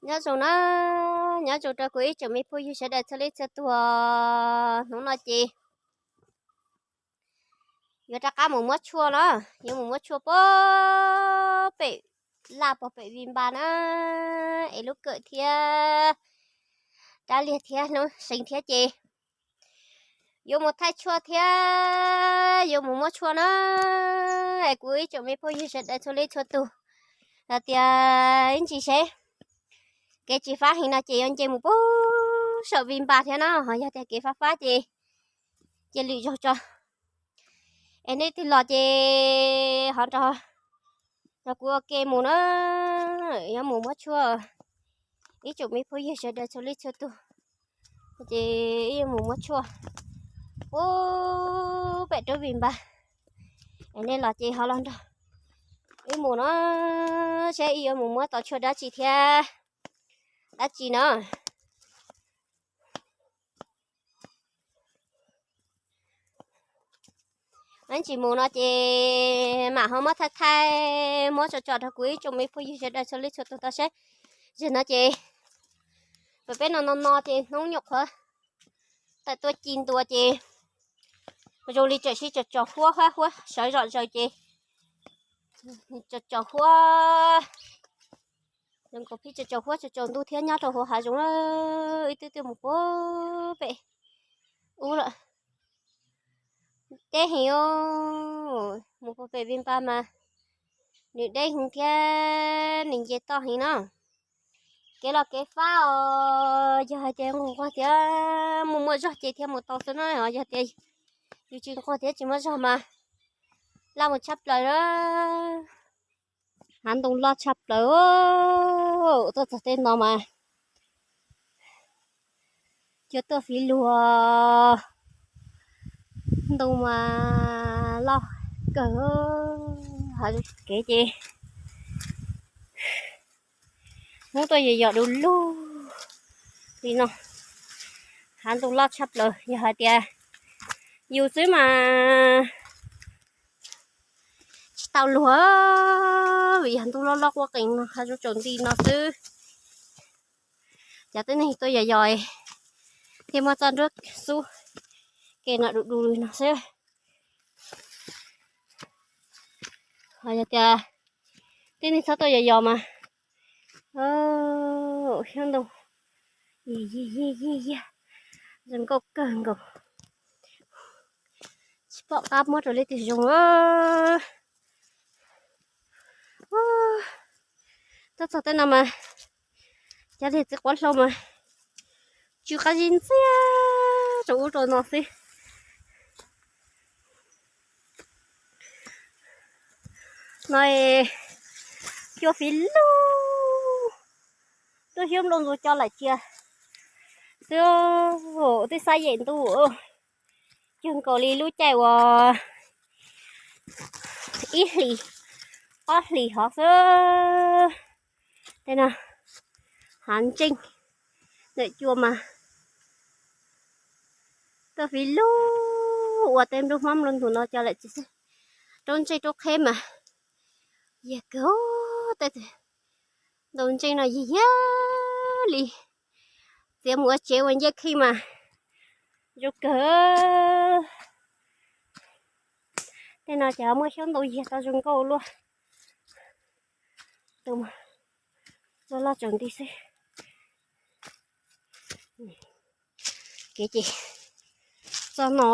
Nyob zoo na, nyob zoo rau kuv ib tsoom me phooj ywg sawv daws txhua leej txhua tus. Hnub no ces yuav rov qab mus muab tshuaj na, yuav mus muab tshuaj puag pem laj puag pem Vij Npas na, es lub kawm thiab rab liag thiab hnub seev thiab ces yuav mus thaij tshuaj thiab yuav mus muab tshuaj na. Es kuv ib tsoom me phooj ywg sawv daws txhua leej txhua tus, hais tias ib ntsis seb kev tsis fab heev no ces yuav nce mus puag saum Vij Npas thiab na, ho yog tias kev fab fab ces cia lwm zaug tso. Es nej twg los ces ho nrog, nrog kuv ua ke mus na, yuav mus muab tshuaj. Ib tsoom me phooj ywg sawv daws txhua leej txhua tus, ces ib yuav mus muab tshuaj puag pem roob Vij Npas. Es nej los ces ho los nrog wb mus no, seb wb yuav mus muab tau tshuaj dab tsi thiab dab tsi no. Ib ntsis mus no ces mam ho muab thaij thaij muab tso tso rau kuv ib tsoom me phooj ywg sawv daws txhua leej txhua tus tau saib. Zaum no ces pem peb no no no ces hnub nyuam qhuav tawm tuaj ci ntua ces zoo li tseem sib tsaus tsaus huab huab huab sawv zom zaws ces tsaus tsaus huab, zoo nkaus pib tsaus tsaus huab tsaus tsaus ntuj thiab nyob rau hauv hav zoov na, ib twb twb mus puag pem ub lawm. Deb heev, mus puag pem Vij Npas mas nws deb heev thiab nws nce toj heev na. Kev los kev fab os, yog hais tias nqus nquag thiab muaj muaj zog ces thiaj mus tau xwb na, yog tias yus tsis nquag thiab tsis muaj zog mas laj mus tshaj plaws na. Hav ntoo loj tshaj plaws, tuaj txog tej no mas cuag tuaj fiv luag. Ntoo mas loj kawg, hav kev ces hnub tuaj yos yos du lug li no. Hav ntoo loj tshaj plaws, yog hais tias yus xwb mas tsis tau luag, vim yog ntuj loj loj quaj qees no, hav zoov tsaus nti no xwb. Cov tib neeg tuaj yos yos thiaj muaj txoj nruab xub ke no du du li no xwb. Ho yog tias tib neeg txhob tuaj yos yos mas xyoob ntoo yig yig yig yig, zoo nkauj kawg nkaus. Tsis pom qab muab rau leej twg zoo. Tuaj txog tej no mas cov liag txiv quav hlau mas tsw qab zib ntxiag rau ub rau no xwb. No cuag fiv lug, tuaj xyoob nplooj ntxuag co lawm cia xwb, twb xab yem ntuj cuag nkaus li lub caij uas ib hlis ob hlis hov xwb. Tej no hav ntseej ntawm cua mas tuaj fiv lug ua tej nplooj hmab nplooj ntug no co lawm cia xwb. Roob ntsej roob qheb mas yag kawg, tej ntoo ntseej no yag yag li. Txiav mus ua tsev ua ncej kheej mas zoo kawg. Tej no ces muaj xyoob ntoo yag tau zoo nkauj luaj. Tus loj loj tsaus nti xwb. Kev ces txog no,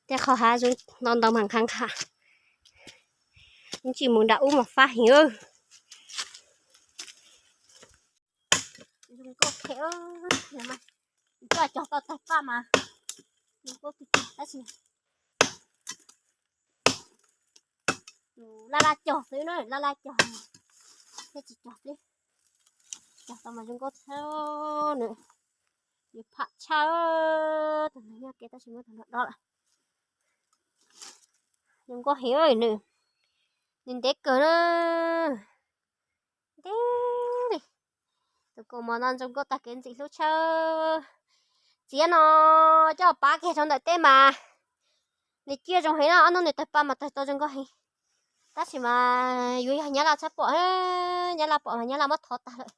tej qhov hav zoov ntau ntau mas nqha nqha, tsis mus nram ub mas fab heev. Zoo nkauj thiab, coj cog tau tag paj mas zoo nkauj tiag tiag tab sis laj laj cog xwb na, laj laj cog thiab tsis cog xwb. Cog tau mas zoo nkauj thiab nws, yus pham tshaj tus nws nyob kev tab sis muab tus no dob lawm. Zoo nkauj heev nws, nws ntev kawg na, ntev li. Tus kaus mom no zoo nkauj tag kev ntxim hlub tshaj. Txiav no coj pab kiag rau ntawm teb mas nws ciaj zoo heev na, ob hnub nws tawg paj mas tawg tau zoo nkauj heev. Tab sis mas yuav yog Nyab Laj txhob pom, Nyab Laj pom mas Nyab Laj muab thov tag lawm.